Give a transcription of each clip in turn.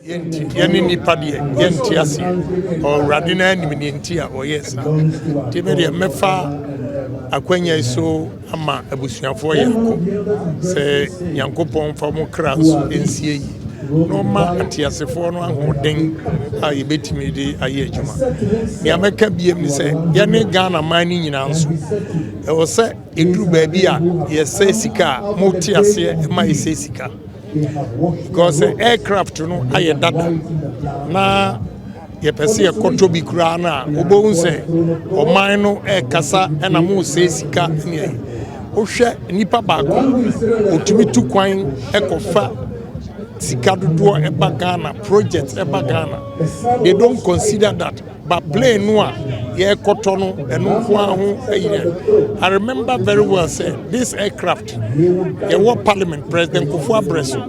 Yɛne nnipa deɛ, yɛnte aseɛ. Ɔwurade no anim ne nti a ɔyɛ saa. Nti me deɛ, mɛfa akwanya yi so ama abusuafoɔ yɛ akɔ sɛ Nyankopɔn fa mo kra nso nsie yi na ɔma ateasefoɔ no ahoɔden a yɛbɛtumi de ayɛ adwuma. Nea mɛka biem ne sɛ yɛne Ghana man no nyinaa nso, ɛwɔ sɛ ɛduru baabi a yɛsɛ sika a mote aseɛ ma yɛsɛ sika, because aircraft no ayɛ dada na yɛpɛ sɛ yɛkɔtɔ bi koraa no a, wobɛhu sɛ ɔman no ɛrekasa ɛna mo sɛ sika. Ne ayi, wohwɛ nipa baako ɔtumi tu kwan ɛkɔfa sika dodoɔ ɛba Ghana, project ɛba Ghana, they don't consider that. But plane no a yɛrekɔtɔ no, ɛno nko ara ho ayi. I remember very well sɛ this aircraft yɛwɔ parliament, President Kufuor abrɛ so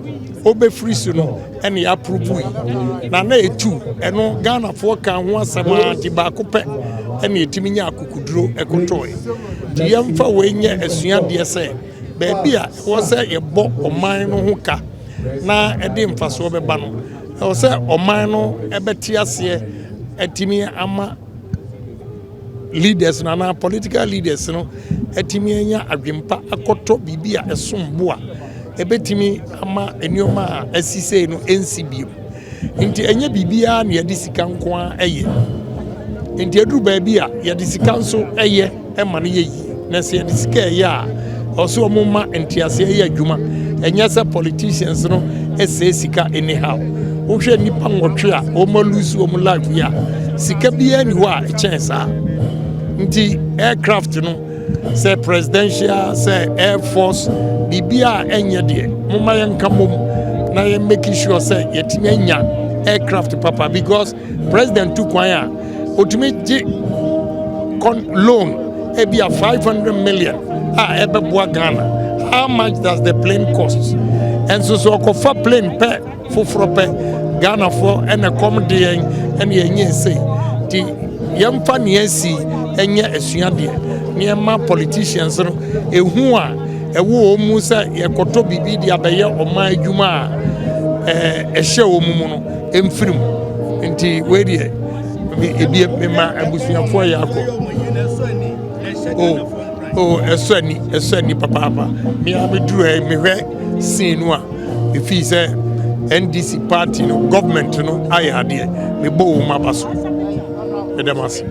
ɔbɛfiri so no ɛne yɛ approve yi na etu ɛno. Ghanafoɔ ka ho asɛm a nti baako pɛ ɛne yɛtumi nya akokuduro ɛkɔtɔɔ. Nti yɛmfa wei nyɛ asuadeɛ sɛ baabi a ɛwɔ sɛ yɛbɔ ɔman no ho ka na ɛde mfasoɔ bɛba no, ɛwɔ sɛ ɔman no ɛbɛte aseɛ, ɛtumi ama leaders no anaa political leaders no ɛtumi anya adwempa akɔtɔ biribi a ɛsom bo a ɛbɛtumi ama nneɛma a asi sei no ɛnsi bio. Nti ɛnyɛ biribiara na yɛde sika nko ara ɛyɛ. Nti aduru baabi a yɛde sika nso ɛyɛ ɛma no yɛ yie, na sɛ yɛde sika ɛyɛ a, ɔsɛ wɔn ma nteaseɛ yɛ adwuma. Ɛnyɛ sɛ politicians no ɛsɛe sika anyhow. Wohwɛ nnipa 8 a wɔn alose wɔn life yi a, sika biara ni hɔ a ɛkyɛn saa. Nti aircraft no, sɛ presidential, sɛ air force, biribi a ɛnyɛ deɛ, momma yɛnka mmom na yɛn make sure sɛ yɛtumi anya aircraft papa, because president tu kwan a, otumi gye loan ebi a 500 million a ɛbɛboa Ghana. How much does the plane cost? Ɛnso so ɔkɔfa plane pɛ foforɔ pɛ, Ghanafoɔ ɛna kɔm de yɛn ɛna yɛnyɛ ese. Nti yɛmfa nea asi ɛnyɛ asuadeɛ nneɛma politicians no ehu a ɛwɔ wɔn mu sɛ yɛkɔtɔ biribi de abɛyɛ ɔman adwuma a ɛhyɛ wɔn mu no mfiri mu. Nti wei deɛ, ebi mema abusuafoɔ yɛ akɔ o, ɛsɔ ani, ɛsɔ ani papaapa. Mmea mi duru ha, mehwɛ scene no a, efi sɛ NDC party no, government no ayɛ adeɛ. Mebɔ wɔn aba so, ɛdɛm ase.